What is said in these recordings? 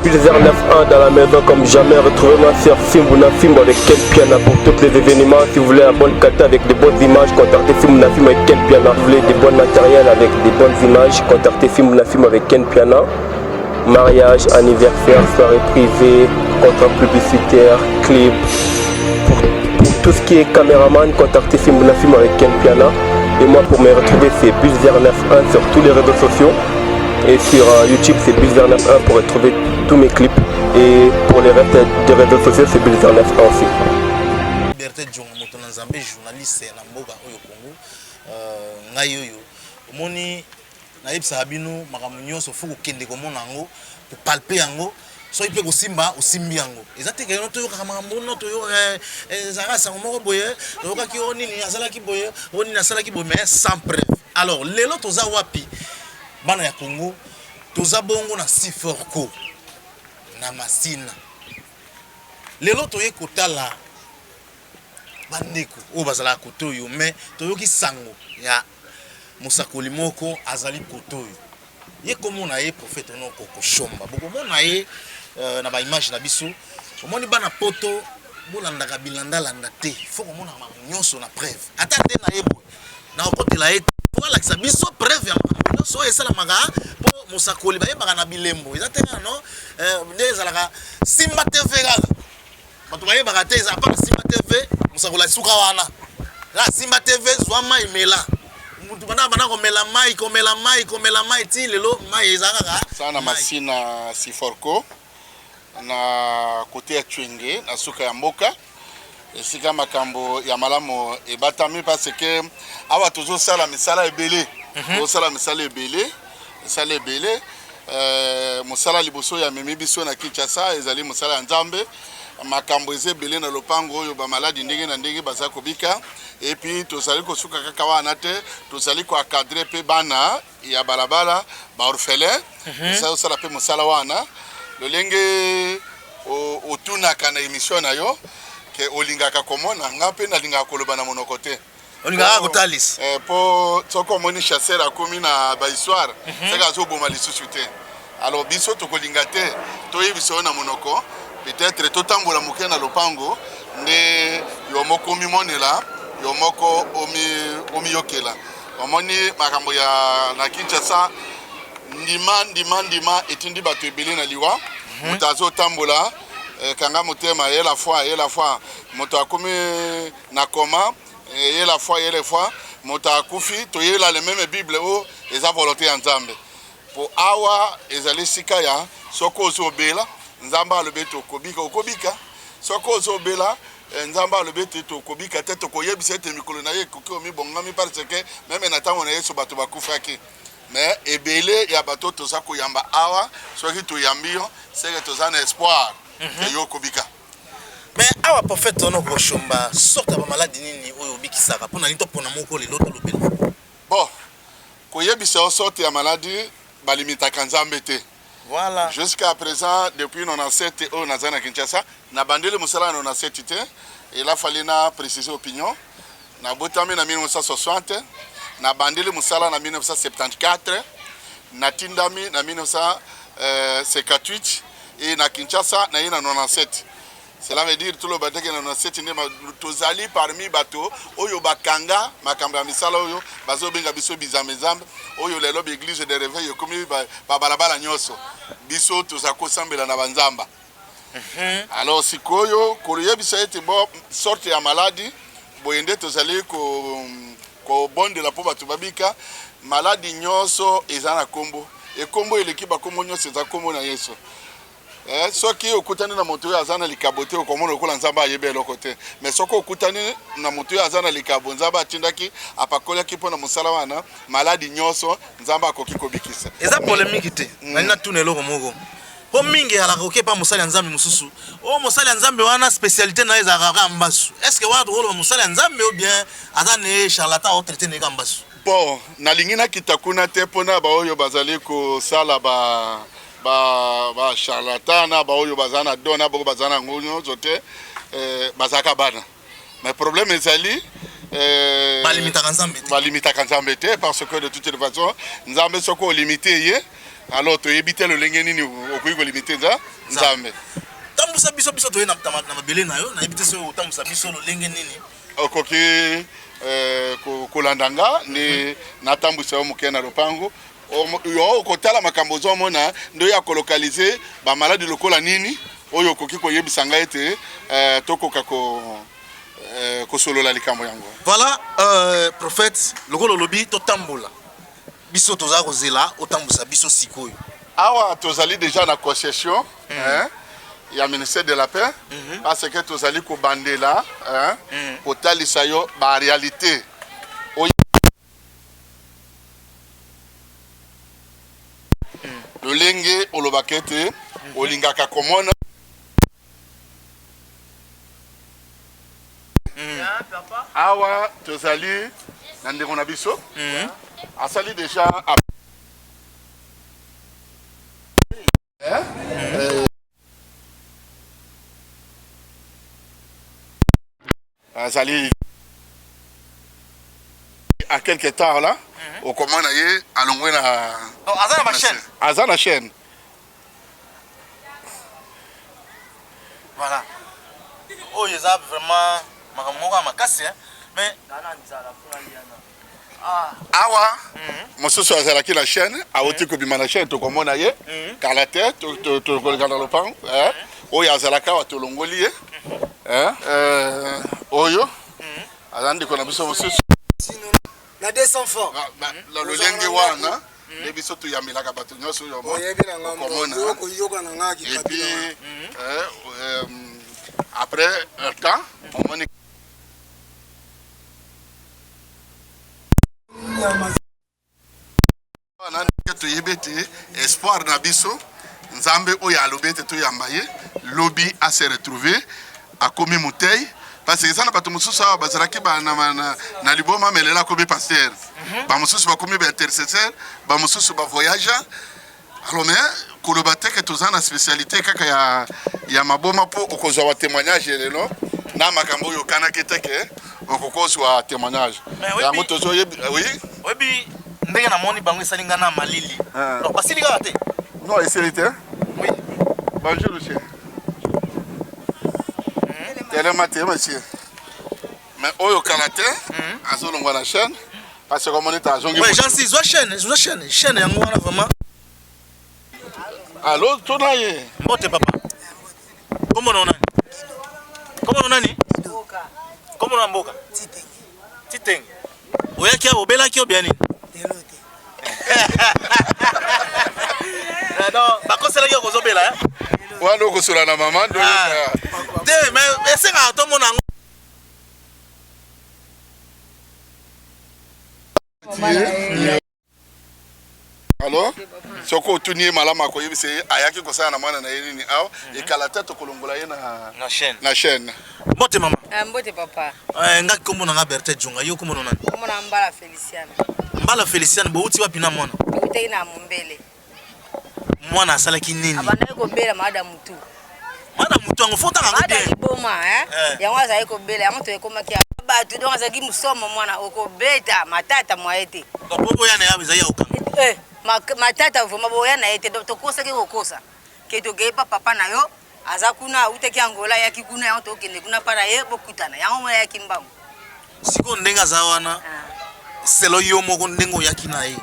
Pilzer 9-1 dans la maison comme jamais. Retrouvez-moi sur Fimbu Fimbu avec Ken Piana pour tous les événements. Si vous voulez un bon kata avec de bonnes images, contactez Fimbu Fimbu avec Ken Piana. Si vous voulez des bons matériels avec des bonnes images, contactez Fimbu Fimbu avec Ken Piana. Mariage, anniversaire, soirée privée, contrat publicitaire, clip. Pour, pour tout ce qui est caméraman, contactez Fimbu Fimbu avec Ken Piana. Et moi, pour me retrouver, c'est Bulzer 91 sur tous les réseaux sociaux. Et sur euh, YouTube, c'est Bulzer 91 pour retrouver tous mes clips. Et pour les restes des réseaux sociaux, c'est Bulzer 91 aussi. Liberté Djonga moto na Nzambe journaliste na mboka oyo Congo euh, ngai oyo omoni nayebisaka bino makambo nyonso fo kokende komona yango kopalpe yango soki mpe kosimba osimbi yango eza te keno toyokaka makambo no toyoka eh, eh, ezalaka sango moko boye toyokaki o nini azalaki boye o nini asalaki boye mais sans preuve. Alors lelo toza wapi bana ya Congo? Toza bongo na Siforco na Masina. Lelo toye kotala bandeko oyo bazalaka kote oyo, mais toyoki sango ya mosakoli moko azali kote oyo. Ye kombo na ye prophète ono Kokoshomba. Bokomona ye euh, na ba image na biso. Omoni bana poto bolandaka bilandalanda te. Faut komona makambo nyonso na preuve. Ata nde na ye boye. Na kokotela ye te. Faut alakisa biso preuve ya makambo nyonso oyo esalamaka mpo mosakoli bayebaka na bilembo. Eza te kaka no euh, nde ezalaka Simba TV kaka. Bato bayebaka te eza pa Simba TV mosakoli asuka wana. Na Simba TV zwa mai mela. Mutu banda banda komela mai komela mai komela mai ti lelo mai eza kaka. Sana Masina Siforco na kote ya Tshwenge na suka ya mboka esika makambo ya malamu ebatami parce que awa tozosala misala ebele tozosala misala ebele misala ebele euh, mosala liboso ya memi biso na Kinshasa ezali mosala ya Nzambe. Makambo eza ebele na lopango oyo, bamaladi ndenge na ndenge baza kobika. Epuis tozali kosuka kaka wana te, tozali koencadre mpe bana ya balabala, baorphelin. Tozali kosala mpe mosala wana lolenge otunaka na emission na yo ke olingaka komona nga mpe nalingaka koloba na monoko te. Olingaka kotalisa po soki omoni chasseur akomi na ba histoire, seke azoboma lisusu te. Alors biso tokolinga te toyebisa yo na monoko, peut-être totambola moke na lopango nde yo moko omimonela, yo moko omiyokela. Omoni makambo ya na Kinshasa, ndima ndima ndima etindi bato ebele na liwa. Moto azotambola kanga motema, ye la foi, ye la foi. Moto akomi na coma, ye la foi, ye la foi. Moto akufi, toyela le même Bible oyo eza volonté ya Nzambe. Po awa ezali sika ya soki ozobela, Nzambe alobi ete okobika, okobika. Soki ozobela, Nzambe alobi ete tokobika te, tokoyebisa ete mikolo na ye ekoki omibongami, parce que meme na ntango na Yesu bato bakufaki. Mais ebele ya bato toza koyamba awa, soki toyambi yo, seke toza na espoir ke yo okobika. Mais awa prophète ono Koshomba, sorte ya bamaladi nini oyo obikisaka mpo na nini topona moko lelo tolobela? Bon, koyebisa yo sorte ya maladi, balimitaka Nzambe te. Voilà. Jusqu'à présent, depuis 97 oyo naza na Kinshasa, nabandeli mosala na 97 te. Il a fallu na préciser opinion. Nabotami na 1960, nabandeli mosala na 1974, natindami na 1958 et na Kinshasa naye na 97. Cela veut dire toloba te ke na 97 nde tozali parmi bato oyo bakanga makambo ya misala oyo bazobenga biso bizambe-zambe, oyo lelo ba église de réveil ekomi babalabala nyonso. Biso toza kosambela na banzamba. Alors sikoyo koyebisa ete bo sorte ya maladi boye nde tozali kobondela mpo bato babika. Maladi nyonso eza na kombo, ekombo eleki bakombo nyonso eza kombo na Yesu. Eh, soki okutani na moto oyo aza na likabo te, okomona lokola Nzambe ayebi eloko te. Mais soki okutani na moto oyo aza na likabo, Nzambe atindaki, apakolaki mpo na mosala wana, maladi nyonso Nzambe akoki kobikisa. Eza polemique te. Nalingi natuna eloko moko. Po mingi ezalaka oke epa mosali ya Nzambe mosusu, oyo mosali ya Nzambe wana specialite na ye ezalaka kaka mbasu. Est ce que wana tokoloba mosali ya Nzambe ou bien aza na ye charlatan ao traiter na ye kaka mbasu? Bon, nalingi nakita kuna te mpo na baoyo bazali kosala ba ba ba charlatan na baoyo baza na don na baoyo baza na yango nyonso te, eh, bazalaka bana. Mais problème ezali eh, balimitaka Nzambe te. Balimitaka Nzambe te parce que de toute façon Nzambe soki olimite ye alors toyebi te lolenge nini okoki kolimite Nzambe. Tambusa biso biso toye na mabele na yo, nayebi te soki otambusa biso lolenge nini. Okoki eh, kolanda nga nde natambwisa yo moke na lopango yo okotala makambo ozomona nde oya kolokalize bamaladi lokola nini oyo okoki koyebisa ngai ete eh, tokoka ko eh, kosolola likambo yango. Voilà, prophète, lokola olobi totambola biso toza kozela otambusa biso sikoyo. Awa tozali déjà na concession hein, ya ministère de la paix parce que tozali kobandela hein, kotalisa yo ba réalité oyo lolenge olobaka ete olingaka komona awa tozali na ndeko na biso asali déjà azali à quelque temps là okomona ye alongwe na Donc, aza na ba chaîne. Aza na chaîne. Voilà. Oyo eza vraiment makambo moko ya makasi hein. Mais awa mosusu azalaki na chaîne, awuti kobima na chaîne, tokomona ye kala te, tokoleka na lopango eh. Oyo azalaka awa tolongoli ye eh, oyo aza ndeko na biso mosusu na 200 francs. Na lolenge wana nde biso toyambelaka bato nyonso oyo oyebi na nga okomona. Okoyoka na nga Et puis après un temps omoni wana ndenge toyebi ete espoir na biso Nzambe oyo alobi ete toyamba ye lobi ase retrouver akomi motei, parce que eza na bato mosusu awa bazalaki na liboma, mais lelo akomi pasteur, bamosusu bakomi baintercesseur, bamosusu bavoyage. Alors mais koloba te ke toza na spécialité kaka ya maboma, mpo okozwa ba témoignage lelo na makambo oyo okanaki te ke okokozwa témoignage. Mais oyebi- Yango tozoyebi, oui. Oyebi ndenge namoni bango esali nga na malili. Ah. Donc basili kaka te. Non, esili te. Oui. Bonjour monsieur. Telema te monsieur, mais oyo kala te azolongwa na chaîne parce que omoni te azongi. Ouais, Jean-Cy, zwa chaîne, zwa chaîne, chaîne yango wana vraiment. Alo, tuna ye. Mbote papa. Kombo na nani? Kombo na nani? Kombo na mboka? Titenge. Oyaki awa obelaki ou bien nini? Lelo te. Ah, non, bakoselaki yo kozobela hein? Wana okosola na mama ndo. Ah. Te, mais esengaka tomona yango. Alo, soki otuni ye malamu akoyebisa ye ayaki kosala na mwana na ye nini awa. Ekala te tokolongola ye na Na chaîne. Na chaîne. Mbote mama. Ah, mbote papa. Eh, nga kombo na nga Bertin Djonga, yo kombo na nani? Kombo na Mbala Feliciana. Mbala Feliciana, bouti wapi na mwana? Toutaki na Mombele. Mwana asalaki nini? Abandaki kobela maladi ya mutu. Mwana mutu yango fo otanga yango Maladi ya bien. liboma, hein? Eh. Yango azalaki kobela, yango toyekomaki ya bato, donc azalaki musomo mwana okobeta matata mwaye te. Donc po boya na ye ezali ya kokanga. Eh, matata vraiment boya na ye te, donc tokosaki kokosa. Ke tokei pa papa na yo, aza kuna awutaki Angola ayaki kuna, yango tokende kuna pa na ye bokutana. Yango mwana ayaki mbangu. Sikoyo ndenge aza wana, selo yo moko ndenge oyaki na ye.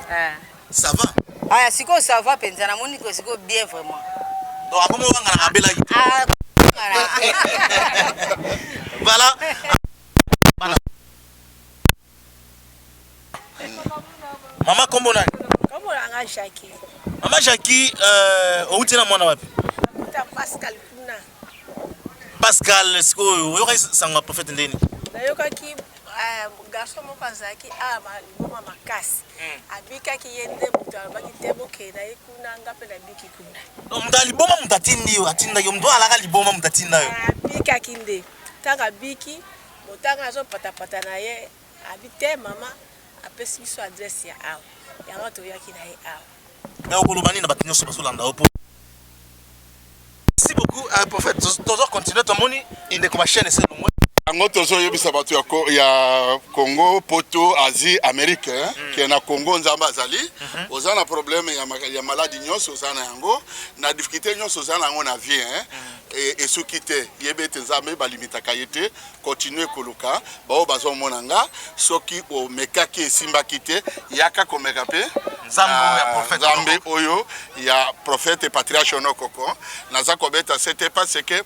Ça va? Aya sikoyo ça va mpenza, namoni ko sikoyo bien vraiment. Donc akomi owanganaka abelaki te. Ah. Voilà. Mama kombo nani? Kombo na nga Jackie. Mama Jackie, euh, outi na mwana wapi? Kuta Pascal kuna. Pascal sikoyo oyokaki sango ya prophète ndeni? Nayokaki euh, garçon moko azalaki awa liboma makasi. Abikaki ye nde moto alobaki te bokende na ye kuna nga mpe nabiki kuna. Donc moto ya liboma moto atindi yo, atindaki yo, moto oyo alaka liboma moto atinda yo. Abikaki nde. Ntango abiki, motango azopatapata na ye Abi te mama apesi biso adresse ya awa yango toyaki na ye awa. Mais okoloba nini na bato nyonso bazolanda yo po Merci beaucoup euh, prophète tozo continuer tomoni ndeko ba chaîne ese longwe yango tozoyebisa bato ya, ya congo poto asie amérique ke na congo nzambe azali oza na problème ya, ya maladi nyonso oza na yango na difficulté nyonso oza na yango na vie hein? Esuki te yeba ete nzambe balimitaka ye te Continuer koluka baoyo bazomona nga soki omekaki esimbaki te yaka komeka pe Nzambe oyo ya prophète patriarche Onokoko naza kobeta sete parce que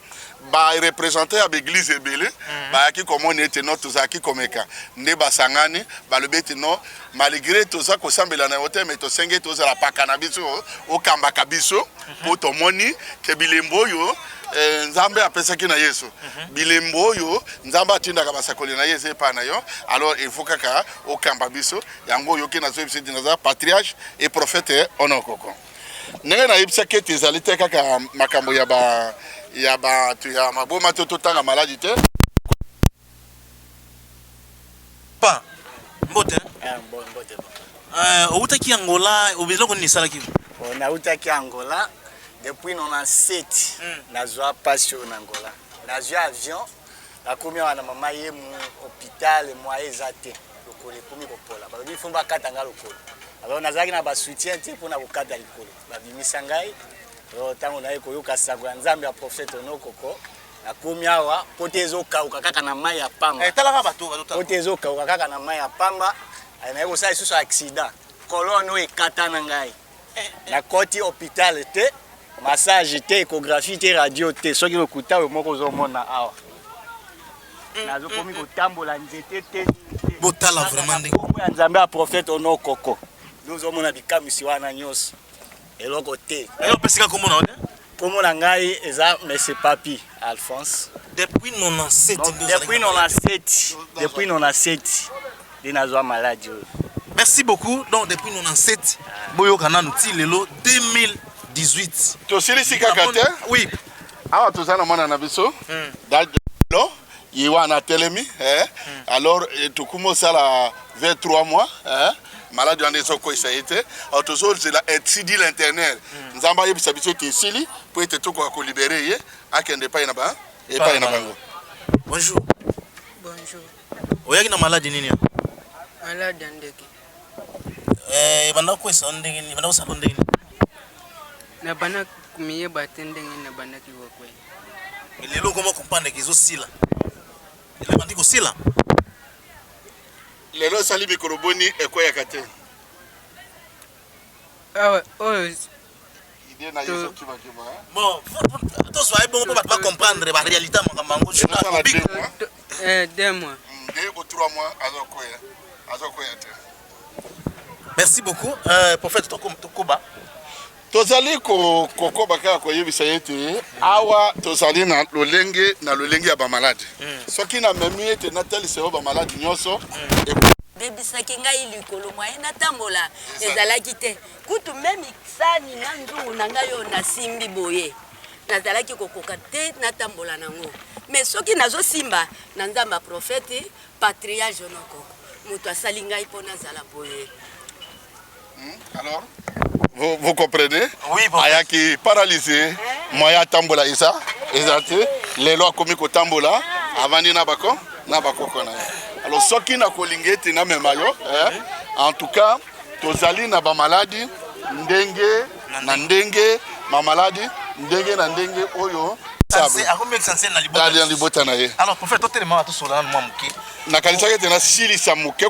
ba représenter ya baeglise ebele bayaki komona ete no tozalaki komeka nde basangani balobi ete no malgré toza kosambela na yo te mais tosengi ete ozala paka na biso okambaka biso mpo tomoni ke bilembo oyo eh, nzambe apesaki na yesu bilembo oyo nzambe atindaka basakoli na ye eza epai na yo alors il faut kaka okamba biso yango oyoki nazoyebisa ete naza patriarche et prophète onokoko ndenge nayebisaki ete ezali te kaka makambo ya ba ya bato ya maboma to totanga maladi te Pa mbote. Eh, mbote. Eh, owutaki Angola, eloko nini esalaki? Bon, nawutaki Angola depuis 97 nazwa pasi oyo na Angola. Nazwi avion, nakomi awa na mama Yemu hôpital, moyen eza te. Lokolo ekomi kopola. Balobi faut bakata nga lokolo. Alors nazalaki na ba soutien te mpona kokata likolo. Babimisa ngai. Alors ntango naye koyoka sango ya Nzambe ya prophète Onokoko, nakomi awa pota ezokauka kaka na mai ya pamba. Eh, talaka bato bazotala. Pota ezokauka kaka na mai ya pamba. Eh, naye kosala lisusu accident. Colonne oyo ekatana ngai. Nakoti hôpital te, massage te, échographie te, radio te. Soki lokuta oyo moko ozomona awa. Nazokomi kotambola nzete te. Botala vraiment ndenge. Kombo ya Nzambe ya prophète Onokoko. Nozomona bikamwisi wana nyonso. Eloko te. Yo opesika kombo na yo te? Kombo na ngai eza Monsieur Papi Alphonse. Depuis 97 Donc, depuis 97, depuis 97 nde nazwa maladi oyo. Merci beaucoup. Donc depuis 97 boyoka nanu ti lelo 2018. Tosilisi kaka te. Oui. Awa toza na mwana na biso. Dalo ye wana atelemi eh? Alors eh, tokumi osala vers 3 mois eh? Maladi wana ezokweyisa ye te. Alors tozozela etidi l'internet. Nzambe ayebisa biso ete esili mpo ete tokoka kolibere ye akende epai na ba epai na bango. Bonjour. Bonjour. Oyaki na maladi nini? Maladi ya ndeke. Eh, ebanda kokweyisa ndenge nini? Ebanda kosala ndenge nini? Nabanda komiyeba te ndenge nabandaki kokwea. Mais lelo okoma comprendre ke ezosila. Lelo ebandi kosila. Lelo esali mikolo boni ekweyaka te? Awa oyo Idée na yo ezokima-kima. Bon, tozwa ye bongo mpo bato bacomprendre ba réalité ya makambo yango. Ezosala deux mois. Eh, deux mois. Deux ou trois mois azokweya. Azokweya te. Merci beaucoup. Euh, prophète Tokoba. Tozali kokoba kaka koyebisa ye ete awa tozali na lolenge na lolenge ya bamaladi. Soki namemi ete natalisa yo bamaladi nyonso, Bebisaki ngai likolo moyen natambola ezalaki te kutu meme sani na nzungu na ngai oyo nasimbi boye nazalaki kokoka te natambola nango mais soki nazosimba na nzambe ya prophète patriarche Onokoko moto asali ngai mpo nazala boye. Alors, vous, vous comprenez? Oui, papa. Ayaki paralysé, moyen atambola eza, eza te. Lelo akomi kotambola, avandi na bako, na bakoko na ye. Alors soki na kolinga ete namema yo, eh, en tout cas, tozali na ba maladi ndenge na ndenge, ma maladi ndenge na ndenge oyo. Akomi essentiel na libota. Na libota na ye. Alors prophète, totelema tosola nanu mwa moke. Nakanisaki ete nasilisa moke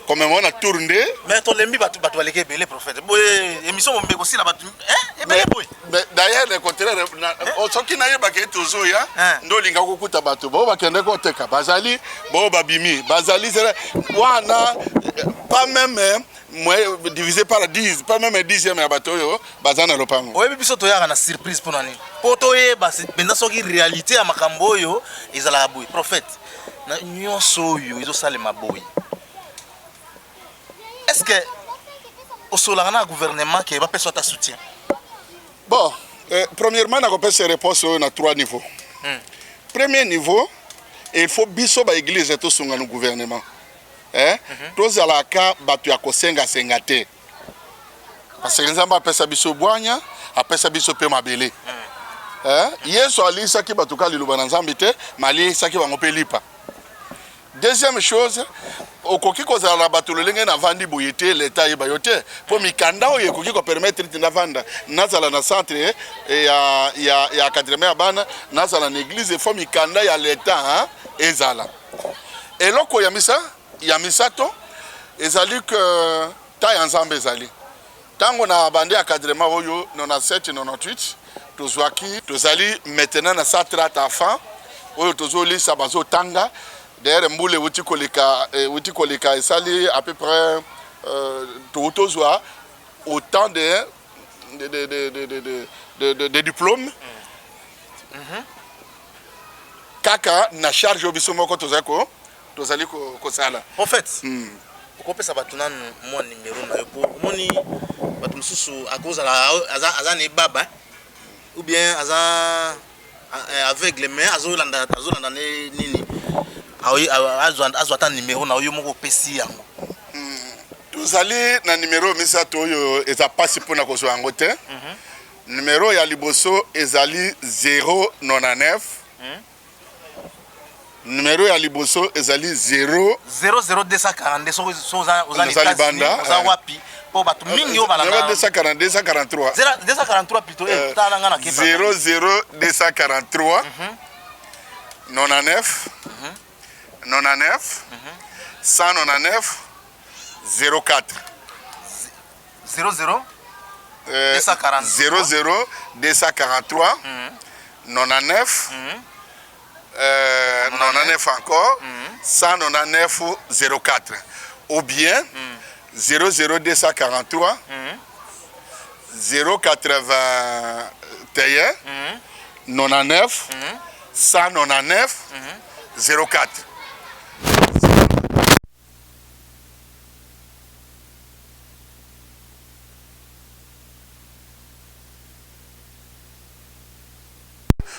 komema na tour nde. Mais tolembi bato, bato baleki ebele prophète. Boye émission mombe kosila bato ebele boye. Mais d'ailleurs le contraire, oh, soki nayebaka ete ozoya nde olinga kokuta bato bao bakende koteka bazali bao babimi bazali wana pas même moins divisé par 10, pas même dixième ya bato oyo baza na lopango. Oyebi biso toyaka na surprise mpo na nini? Mpo toyeba mpenza soki réalité ya makambo oyo ezalaka boye. Prophète, na nyonso oyo ezosalema boye, est ce que osolaka na gouvernement ke bapesa ata soutien? Bon, premièrement nakopesa réponse oyo na trois niveaux. Premier niveau, il faut biso ba église tosunga no gouvernement. Tozalaka bato ya kosengasenga te, parce que Nzambe apesa biso bwanya, apesa biso mpe mabele. Yesu alisaki bato ka liloba na Nzambe te, ma alisaki bango mpe lipa. Deuxième chose, okoki kozala na bato lolenge navandi boye te, leta ayeba yo te, mpo mikanda oyo ekoki kopermettre ete navanda, nazala na centre ya encadrement ya bana, nazala na église, fo mikanda ya leta ezala. Eloko ya misa ya misato ezali ke ta ya Nzambe ezali ntango na bandi encadrement oyo 97 98 tozwaki, tozali maintenant na 130 enfants oyo tozolisa, bazotanga. D'ailleurs mbula euti koleka esali à peu près tozwa autant de diplômes kaka na charge oyo biso moko tozali kosala. Prophète, okopesa bato nanu mwa numero na yo, po omoni bato mosusu akozala aza na ebaba ou bien aza aveugle, mais azolanda ne nini, azwa ata numero na yo moko opesi yango. Tozali na numero misato oyo eza mpasi mpona kozwa yango te. Numero ya liboso ezali 099. Numero ya liboso ezali 0 00242. Soki oza na libanda, oza wapi, po bato mingi oyo balanda 242 243. 243 plutôt, tala nga na kepa. 00243 99 99 199 04. 00 243. 00 243 99 99 encore 199 04, ou bien 00243 081 99 199 04.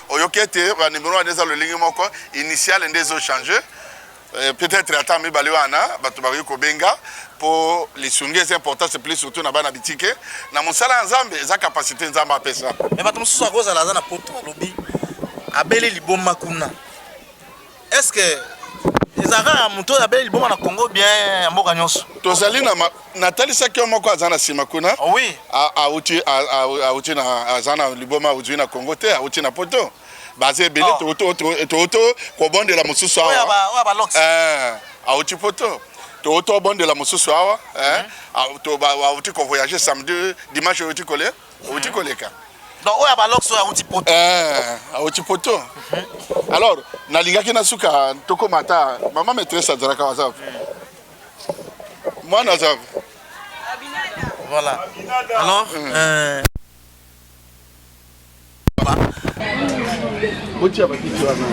Oyoki ete banimero wana eza lolenge moko, initiale nde ezochange. Peut-être ata mibale wana bato bakoki kobenga mpo lisungi eza important, c'est plus surtout na bana bitike na mosala ya Nzambe, eza capacité Nzambe apesa. Mais bato mosusu akozala aza na poto, alobi abeli liboma kuna. Est ce que ezalaka ya moto oyo abeli liboma na Congo bien ya mboka nyonso? Tozali na natalisaki yo moko aza na nsima kuna. Oui. Auti na aza na liboma, auti na Congo te, auti na poto. Baza ebele. Touti kobondela mosusu awa, auti poto. Touti obondela mosusu awa, auti kovoyage samedi, dimanche auti kole auti koleka. Donc oyo balox oyo auti poto. Auti poto. Alors nalingaki na suka tokóma ata mama maîtresse azalaka waza mwana aza. Voilà, alors Otia bakiti wana.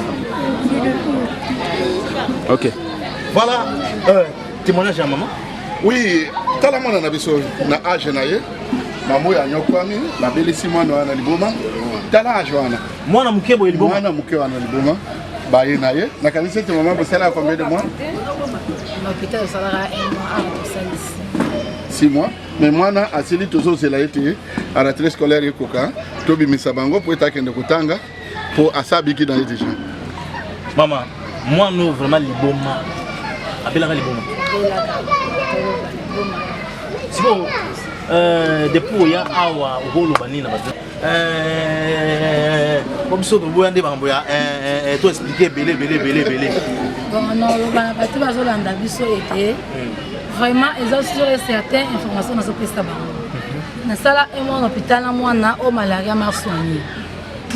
Ok, voilà, témoignage ya mama. Oui, tala mwana na biso na age na ye, mama oyo anyokwami, babelisi mwana wana liboma. Tala age wana. Mwana moke boye liboma. Mwana moke wana liboma baye na ye. Nakanisi ete mama bosalaka combien de mois? Na hôpital osalaka un mois, awa tosalisi 6 mois. Mais mwana asili, tozozela ete a rentrée scolaire ekoka, tobimisa bango mpo ete akende kotanga, mpo asa abiki na ye déjà. Mama, mwana oyo vraiment liboma, abelaka liboma. Sikoyo depuis oya awa, okoloba nini na bato? Po biso toboya nde makambo ya eh, eh, eh, to expliquer ebele ebele ebele ebele. Bon, naloba na bato bazolanda biso ete vraiment eza sûr et certain information nazopesa bango. Nasala un mois na hôpital na mwana oyo malaria m'a soigné.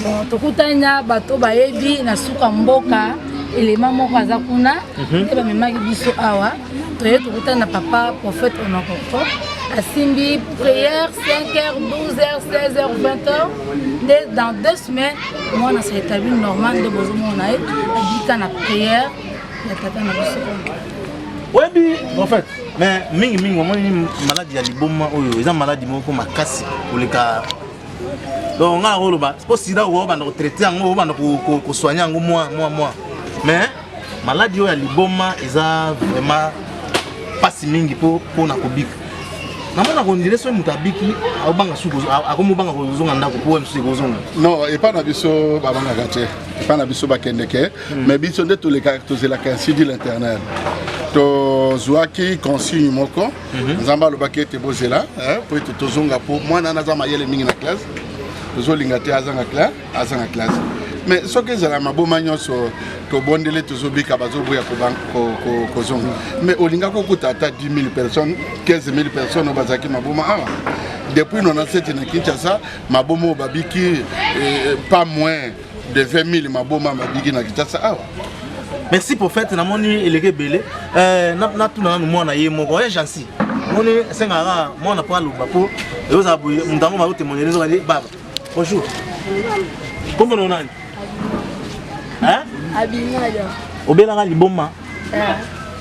Bon, tokutani na bato bayebi na suka mboka elema moko aza kuna nde bamemaki biso awa. Toye tokutani na papa prophète Onokoko, asimbi prière 5h, 12h, 16h, 20h, nde dans 2 semaines mwana se établi normal. Nde bozomona ye abika na prière ya tata na biso. Oyebi en fait, mais mingimingi omoni maladi ya liboma oyo eza maladi moko makasi koleka. Donc nga nakoloba po sida obanda kotraite yango, obanda kosoigne yango mwa mwa mwa, mais maladi oyo ya liboma eza vraiment mpasi mingi mpo mpona kobika. Namona kondire soki moto abiki, aobanga suku, akomobanga kozonga ndako mpo mosusu ekozonga. Non, epai na biso babangaka te, epai na biso bakendeke. Mais biso nde toleka, tozelaka ainsi dit l'Éternel. Tozwaki consigne moko, Nzambe alobaki ete bozela po ete tozonga, mpo mwana wana aza mayele mingi na classe, tozolinga te azanga classe, azanga classe. Mais soki ezala maboma nyonso tobondele, tozobika, bazoboya kozonga, mais olingaki okuta ata 10 000 personnes, 15 000 personnes oyo bazalaki maboma awa depuis 97 na Kinshasa. Maboma oyo babiki, pas moins de 20 000 maboma babiki na Kinshasa awa. Merci prophète, namoni eleki ebele. Natuna nanu mwana ye moko ye Jansi. Moni esengaka mwana mpo aloba, mpo eozala boye moto yango bazotémoigner ezokali. Baba, bonjour, kombo na nani? Hein? Abinada. Obelaka liboma?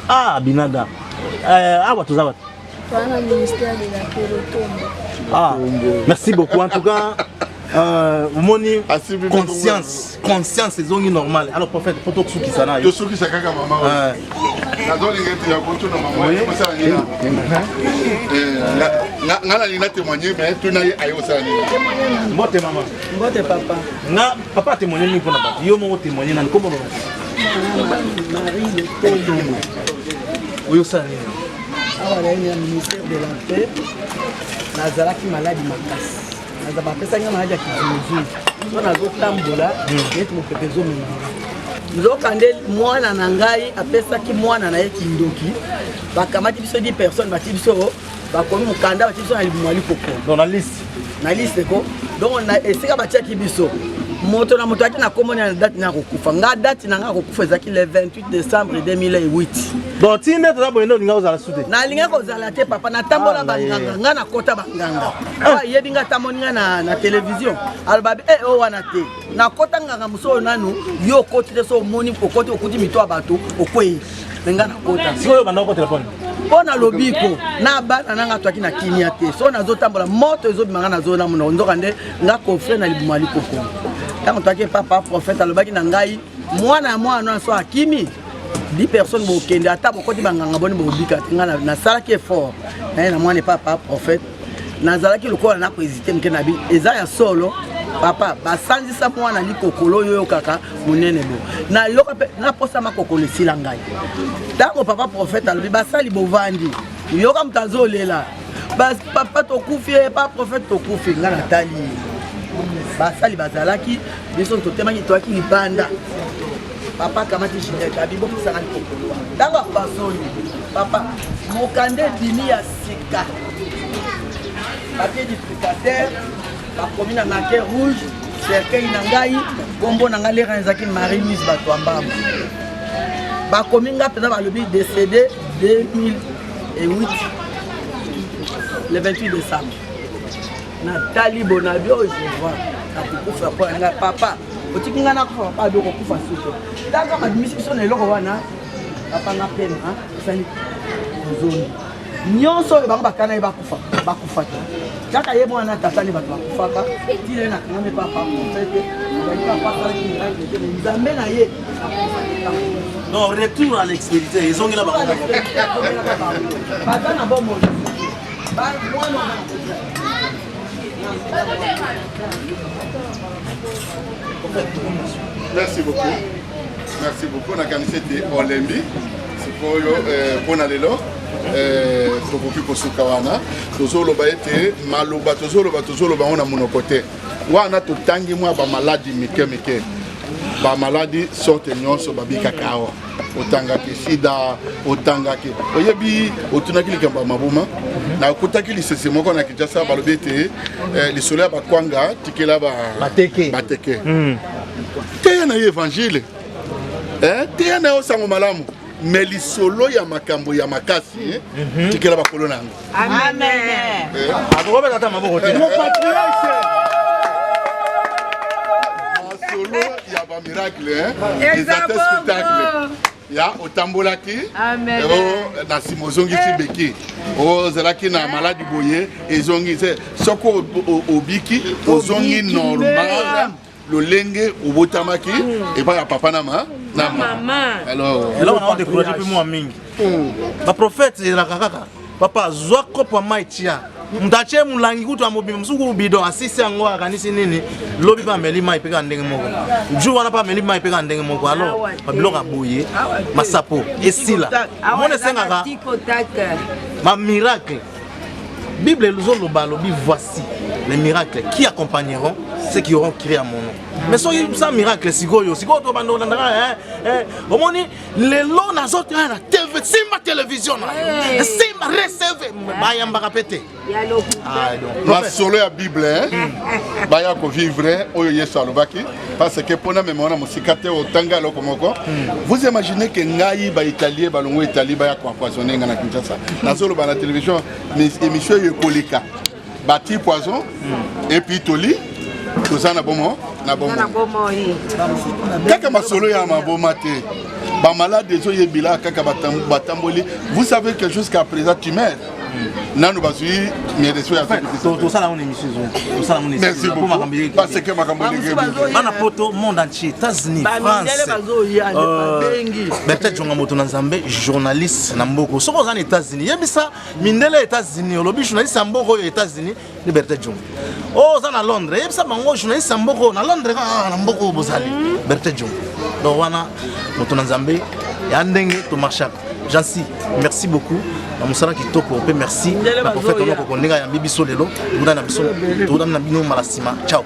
Ah, Abinada. Awa toza bato Toza na ministère de la Pelotombo. Ah, merci beaucoup en tout cas. Omoni conscience, conscience ezongi normal. Alors prophète, po tosukisa na yo. Tosukisa kaka mama oyo. Nazolinga ete ya kotuna mama oyo kosala nini. Nga nalingi na témoigner, mais tuna ye aye kosala nini. Mbote mama. Mbote papa. Nga papa atémoigne mingi mpona bato, yo moko témoigne nani? Kombo mama? Marie Letongo. Oyo osala nini? Awa naye na ministère de la Paix. Nazalaki maladi makasi, naza bapesaki nga maladi ya kizunguzungu, so nazotambola neti mopepe ezomema nga. Nzoka nde mwana na ngai apesaki mwana na ye kindoki. Bakamati biso 10 personnes, bati biso, bakomi mokanda, bati biso na libumu ya likoko. Donc na liste. Na liste ko. Donc na esika batiaki biso, moto na moto ayaki na kombo na date na kokufa. Nga date na nga kokufa ezalaki le 28 décembre 2008. Donc ti nde toza boye nde olinga kozala su te? Nalingi kozala te papa. Natambola Ah, banganga, nga nakota banganga oyo ayebi nga, atamoni nga na télévision, aloba e oyo wana te. Nakota nganga mosu oyo nanu yo okoti te, so omoni okoti, okuti mito ya bato okwei, me nga nakota. Sikoyo banda oko telefone? Mpo na lobiko na bana nanga, twaki na kimia te. So nazotambola, moto ezobima, nga nazona monoko. Nzoka nde nga coffre na libumu ya likoko. Ntango twaki, papa prophète alobaki na ngai, mwana ya mwana wana so akimi 10 personnes, bokende ata bokoti banganga boni, bobika te. Nga nasalaki effort naye na mwana epa papa prophète. Nazalaki lokola nakohésite moke na bi eza ya solo papa basanzisa mwana likokolo oyo oyokaka monene bo nayoka mpe naposa makokolo esila ngai. Ntango papa prophète alobi basali bovandi, yoka moto azolela: "Papa, tokufi ye, pa prophète, tokufi." Ngai natali ye, basali bazalaki, biso totemaki, toyaki libanda. Papa akamati Ginete, abi bopesanga likokolo wana. Ntango apasoli papa, mokanda ebimi ya sika, papier duplicateur, bakomi na marqueur rouge cercueil na ngai, nkombo na ngai lera ezalaki Marie Louise Bato ya Mbamba. Bakomi nga mpenza, balobi décédé 2008 le 28 décembre. Natali bonabi oyo, je vois nakokufa mpo na ngai. Papa, otiki ngai nakufa? Papa abi okokufa suku. Ntango babimisi biso na eloko wana, papa, nga pema esali ozongi nyonso oyo bango bakana ye bakufa, bakufa te, kaka ye mwana tata nde bato bakufaka. Ntina ye nakangami papa prophète, azali papa asalaki miracle te, mais Nzambe na ye. Non, retour à l'expéditeur ezongela bango. Baza na bomoi, mwana. Merci beaucoup, merci beaucoup. Nakanisi ete olembi sikoyo. Mpona lelo tokoki kosuka wana. Tozoloba ete maloba tozoloba, tozoloba yango na monoko te. Wana totangi mwa bamaladi mike mike, bamaladi sorte nyonso babikaka awa. Otangaki sida, otangaki, oyebi, otunaki likambo ya maboma. Nakutaki lisese moko na Kinshasa, balobi ete lisolo ya bakwanga tikela bateke, bateke. Teya na ye évangile, teya na yo sango malamu, mais lisolo ya makambo ya makasi tikela bakolo na yango. Amen. Akokobeta ata maboko te. Masolo ya bamiracle eza te spectacle ya otambolaki na nsima ozongisi beki, ozalaki na maladi boye ezongi se soki obiki ozongi normal lolenge obotamaki epai ya papa na mama. Alors eloko na odécourage mpe mwa mingi, baprophète ezalaka kaka papa azwa kopo ya mai, tia moto atie molangi kutu ya mobimba, mosuku bidon, asisi yango, akanisi nini, lobi mpe ameli mai mpe kaka ndenge moko, jour wana mpe ameli mai mpe kaka ndenge moko. Alors babiloko ya boye, masapo esila, mona esengaka bamiracle. Bible ezoloba, alobi: "Voici les miracles qui accompagneront ceux qui auront crié à mon nom." Mais soki sans miracle, sikoyo sikoyo tobanda kolandaka. Omoni lelo nazotala na TV, simba télévision na yo, simba receve, bayambaka mpe te. Masolo ya Bible, baya kovivre oyo Yesu alobaki, parce que mpona mema wana mosika te, otanga eloko moko. Vous imaginez ke ngai baitalien balongo Italie baya koempoisonne ngai na Kinshasa, nazoloba na télévision, mais émission oyo ekoleka, bati poison et puis toli toza na bomo na bomo kaka masolo ya maboma te, bamalade ezoyebila kaka batamboli. Vous savez que jusqu'à présent tumeur nanu bazwi médecin ya Tosala ngo émission, tosala ngo. Merci beaucoup, parce que makambo elenge. Bana poto, monde entier, États-Unis, France, Bertin Jonga, moto na Nzambe, journaliste na mboko. Soki oza na États-Unis, yebisa mindele États-Unis, olobi journaliste ya mboka oyo États-Unis nde Bertin Jonga. Oyo oza na Londres, yebisa bango journaliste ya mboka oyo na Londres, kaka na mboka oyo bozali, Bertin Jonga. Donc wana moto na Nzambe ya ndenge tomarchaka. Jansi, merci beaucoup na mosala kitoko mpe merci na prophète Onokoko ndenge ayambi biso lelo. Tokutani na biso, tokutani na bino mbala nsima. Ciao.